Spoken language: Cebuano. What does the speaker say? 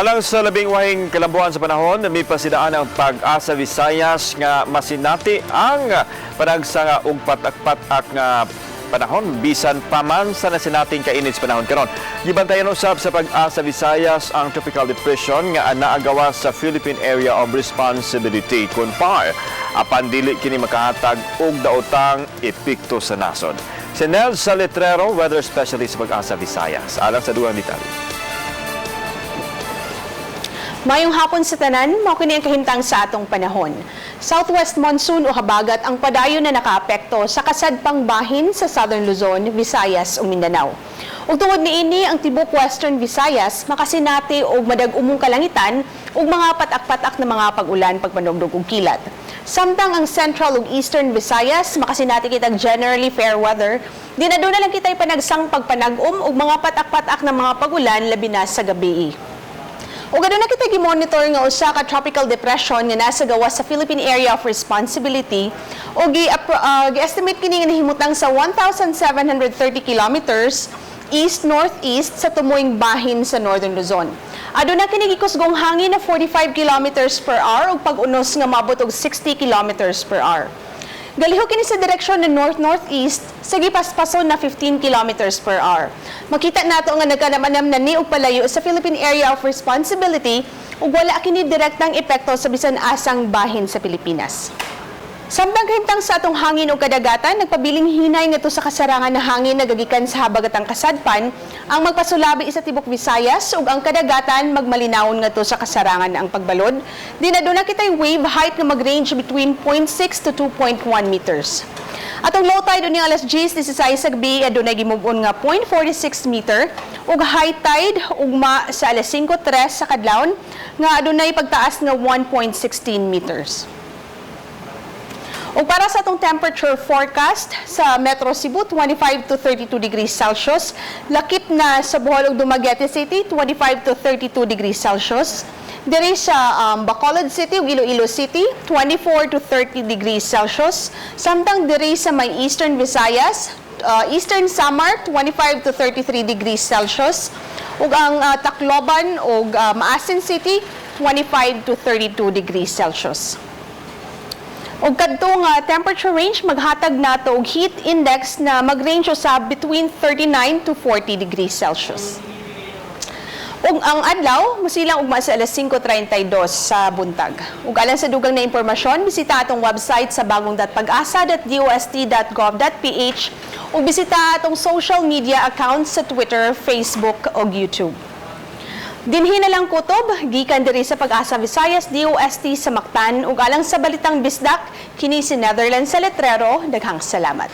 Alang sa labing wahing kalambuan sa panahon, mipasidaan ang Pag-asa Visayas nga masinati ang panagsanga og patak-patak nga panahon bisan pa man sa nasinating kainit sa panahon karon. Gibantayan usab sa Pag-asa Visayas ang tropical depression nga naagawas sa Philippine Area of Responsibility kon PAR. Apan dili kini makahatag og daotang epekto sa nasod. Si Nel Salitrero, weather specialist sa Pag-asa Visayas. Alang sa dugang detalye. Mayong hapon sa tanan, mao kini ang kahimtang sa atong panahon. Southwest monsoon o habagat ang padayon na nakaapekto sa kasadpang bahin sa Southern Luzon, Visayas ug Mindanao. Ug tungod niini, ang tibok Western Visayas makasinati og madag-umong kalangitan ug mga patak-patak na mga pag-ulan, pagpanugdog ug kilat. Samtang ang Central ug Eastern Visayas makasinati kitag generally fair weather, di na na lang kita'y panagsang pagpanag-om ug mga patak-patak na mga pag-ulan, labi na sa gabi. Ug aduna kita gi-monitor nga usa ka tropical depression nga nasa gawas sa Philippine Area of Responsibility ug gi-estimate kini nga nahimutang sa 1,730 kilometers east-northeast sa tumoyng bahin sa Northern Luzon. Aduna kini gikusgong hangin na 45 kilometers per hour ug pag-unos nga maabot og 60 kilometers per hour. Galihok kini sa direksyon ng north-northeast sa gipaspason na 15 kilometers per hour. Makita nato nga nagkanam-anam na ni og palayo sa Philippine Area of Responsibility ug wala kini direktang epekto sa bisan asang bahin sa Pilipinas. Samtang kahimtang sa atong hangin ug kadagatan, nagpabiling hinay ngadto sa kasarangan na hangin nagagikan sa habagatang kasadpan ang magpasulabi sa tibok Visayas ug ang kadagatan magmalinawon ngadto sa kasarangan ang pagbalod. Di na aduna kitay wave height nga mag-range between 0.6 to 2.1 meters. Atong low tide uning alas 10:16 sa gabi adunay gimub-on nga 0.46 meter ug high tide ugma sa alas 5:03 sa kadlawon nga adunay pagtaas nga 1.16 meters. Ug para sa atong temperature forecast sa Metro Cebu, 25 to 32 degrees Celsius, lakip na sa Bohol ug Dumaguete City, 25 to 32 degrees Celsius. Diri sa Bacolod City ug Iloilo City, 24 to 30 degrees Celsius. Samtang diri sa may Eastern Visayas, Eastern Samar, 25 to 33 degrees Celsius. Ug ang Tacloban ug Maasin City, 25 to 32 degrees Celsius. Ug kadto nga temperature range maghatag nato og heat index na mag-range usab between 39 to 40 degrees Celsius. Ug ang adlaw mosilang ugma sa alas 5:32 sa buntag. Ug alang sa dugang na impormasyon, bisita atong website sa bagong.pagasa.dost.gov.ph ug bisita atong social media accounts sa Twitter, Facebook ug YouTube. Dinhi na lang kutob gikan diri sa Pag-asa Visayas DOST sa Mactan ug alang sa Balitang Bisdak, kini si Netherlands sa Letrero. Daghang salamat.